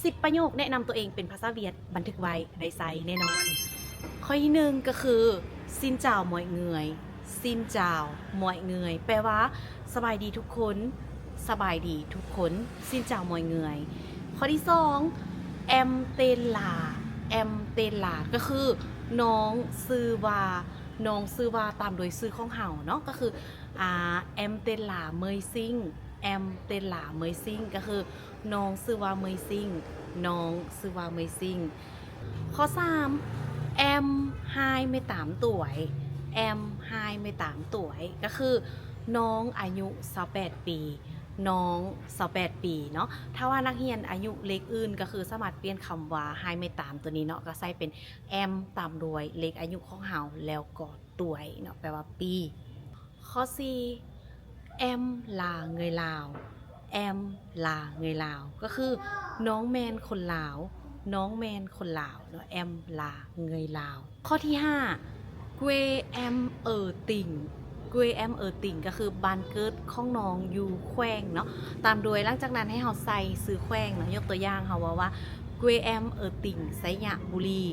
ສິບປະໂຫຍກແນະນຳຕົວເອງເປັນພາສາຫວຽດ ບັນທຶກໄວ້ ໄດ້ໃຊ້ແນ່ນອນ. ຂໍ້ທີໜຶ່ງກໍຄື Xin chào mọi người, Xin chào mọi người ແປວ່າ ສະບາຍດີທຸກຄົນ, ສະບາຍດີທຸກຄົນ Xin chào mọi người. ຂໍ້ທີສອງ Em tên là, Em tên là ກໍຄື ນ້ອງຊື່ວ່າ, ນ້ອງຊື່ວ່າ ຕາມດ້ວຍຊື່ຂອງເຮົາເນາະ ກໍຄື ອາ Em tên là Mười Sinh, Em tên là Mười Sinh ກໍຄື ນ້ອງຊື່ວ່າ Mười Sinh, ນ້ອງຊື່ວ່າ Mười Sinh. ຂໍ້ສາມ Em hai mươi tám tuổi, Em hai mươi tám tuổi ກໍຄື ນ້ອງອາຍຸຊາວແປດປີ, ນ້ອງຊາວແປດປີເນາະ. ຖ້າວ່ານັກຮຽນອາຍຸເລກອື່ນ ກໍຄືສາມາດປ່ຽນຄຳວ່າ hai mươi tám ຕົວນີ້ເນາະ ກໍໃສ່ເປັນ Em ຕາມດ້ວຍເລກອາຍຸຂອງເຮົາ ແລ້ວກໍ tuổi ເນາະ ແປວ່າປີ. ຂໍ້ສີ່ Em là người Lào, Em là người Lào ກໍຄື ນ້ອງແມ່ນຄົນລາວ, ນ້ອງແມ່ນຄົນລາວເນາະ Em là người Lào. ຂໍ້ທີຫ້າ Quê em ở tỉnh, Quê em ở tỉnh ກໍຄື ບ້ານເກີດຂອງນ້ອງຢູ່ແຂວງເນາະ ຕາມດ້ວຍ ຫຼັງຈາກນັ້ນໃຫ້ເຮົາໃສ່ຊື່ແຂວງເນາະ. ຍົກຕົວຢ່າງ ເຮົາເວົ້າວ່າ Quê em ở tỉnh Sayangbuli,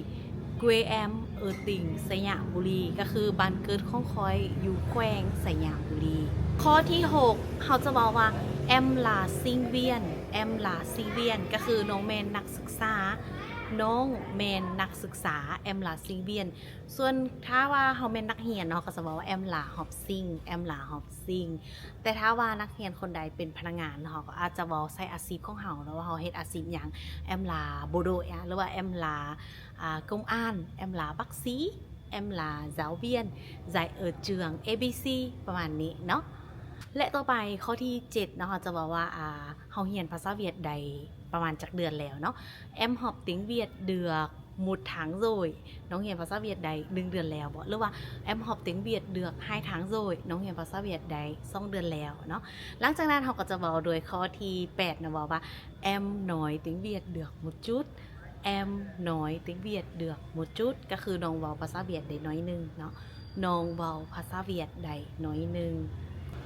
Quê em ở tỉnh Sayangbuli ກໍຄື ບ້ານເກີດຂອງຂ້ອຍຢູ່ແຂວງໄຊຍະບູລີ. ຂໍ້ທີຫົກ ເຮົາຈະເວົ້າວ່າ Em là sinh viên, Em là sinh viên ກໍຄື ນ້ອງແມ່ນນັກສຶກສາ, ນ້ອງແມ່ນນັກສຶກສາ Em là sinh viên. ສ່ວນຖ້າວ່າເຮົາແມ່ນນັກຮຽນເນາະ ເຮົາກໍຈະເວົ້າວ່າ Em là học sinh, Em là học sinh. ແຕ່ຖ້າວ່ານັກຮຽນຄົນໃດເປັນພະນັກງານ ເຮົາກໍອາດຈະເວົ້າໃສ່ອາຊີບຂອງເຮົາເນາະ ວ່າເຮົາເຮັດອາຊີບຫຍັງ Em là bộ đội ອະ ຫຼືວ່າ Em là, ອາ, công an, Em là bác sĩ, Em là giáo viên, dạy ở trường A B C ປະມານນີ້ເນາະ. ແລະ ຕໍ່ໄປຂໍ້ທີເຈັດເນາະ ເຮົາຈະເວົ້າວ່າ ອາ ເຮົາຮຽນພາສາຫວຽດໄດ້ປະມານຈັກເດືອນແລ້ວເນາະ. Em học tiếng Việt được một tháng rồi ນ້ອງຮຽນພາສາຫວຽດໄດ້ໜຶ່ງເດືອນແລ້ວບໍ ຫຼືວ່າ Em học tiếng Việt được hai tháng rồi ນ້ອງຮຽນພາສາຫວຽດໄດ້ສອງເດືອນແລ້ວເນາະ. ຫຼັງຈາກນັ້ນເຮົາກໍຈະເວົ້າໂດຍຂໍ້ທີແປດເນາະ ເວົ້າວ່າ Em nói tiếng Việt được một chút, Em nói tiếng Việt được một chút ກໍຄື ນ້ອງເວົ້າພາສາຫວຽດໄດ້ໜ້ອຍໜຶ່ງເນາະ. ນ້ອງເວົ້າພາສາຫວຽດໄດ້ໜ້ອຍໜຶ່ງ.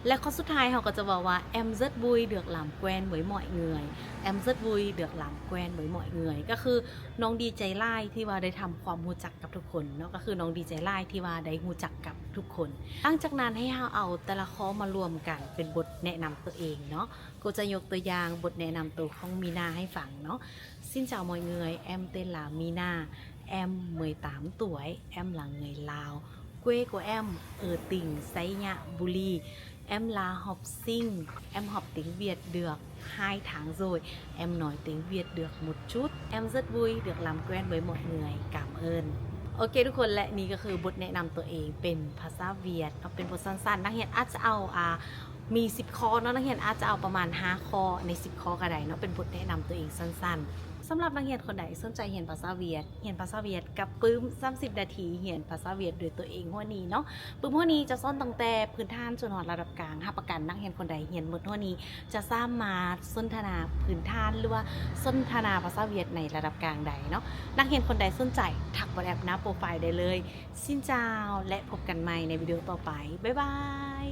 ແລະ ຂໍ້ສຸດທ້າຍເຮົາກໍຈະເວົ້າວ່າ Em rất vui được làm quen với mọi người, Em rất vui được làm quen với mọi người ກໍຄື ນ້ອງດີໃຈຫຼາຍທີ່ວ່າໄດ້ທຳຄວາມຮູ້ຈັກກັບທຸກຄົນເນາະ ກໍຄື ນ້ອງດີໃຈຫຼາຍທີ່ວ່າໄດ້ຮູ້ຈັກກັບທຸກຄົນ. ຫຼັງຈາກນັ້ນໃຫ້ເຮົາເອົາແຕ່ລະຂໍ້ມາລວມກັນເປັນບົດແນະນຳຕົວເອງເນາະ. ກໍຈະຍົກຕົວຢ່າງບົດແນະນຳໂຕຂອງມີນາໃຫ້ຟັງເນາະ. Xin chào mọi người, em tên là Mina, em mười tám tuổi, em là người Lào. Quê của em ở tỉnh Sayangbuli. Em là học sinh, em học tiếng Việt được hai tháng rồi, em nói tiếng Việt được một chút. Em rất vui được làm quen với mọi người. Cảm ơn. ໂອເຄທຸກຄົນ ແລະ ນີ້ກໍຄືບົດແນະນຳຕົວເອງເປັນພາສາຫວຽດເນາະ ເປັນບົດສັ້ນໆ. ນັກຮຽນອາດຈະເອົາ ອາ ມີສິບຂໍ້ເນາະ ນັກຮຽນອາດຈະເອົາປະມານຫ້າຂໍ້ໃນສິບຂໍ້ກໍໄດ້ເນາະ ເປັນບົດແນະນຳຕົວເອງສັ້ນໆ. ສຳລັບນັກຮຽນຄົນໃດສົນໃຈຮຽນພາສາຫວຽດ, ຮຽນພາສາຫວຽດກັບປຶ້ມ ສາມສິບນາທີຮຽນພາສາຫວຽດດ້ວຍຕົວເອງຫົວນີ້ເນາະ. ປຶ້ມຫົວນີ້ຈະສອນຕັ້ງແຕ່ພື້ນຖານຈົນຮອດລະດັບກາງ. ຮັບປະກັນນັກຮຽນຄົນໃດຮຽນໝົດຫົວນີ້ ຈະສາມາດສົນທະນາພື້ນຖານ ຫຼືວ່າສົນທະນາພາສາຫວຽດໃນລະດັບກາງໄດ້ເນາະ. ນັກຮຽນຄົນໃດສົນໃຈ ທັກ WhatsApp ໜ້າໂປຣໄຟໄດ້ເລີຍ. Xin chào ແລະ ພົບກັນໃໝ່ໃນວິດີໂອຕໍ່ໄປ. ບາຍບາຍ.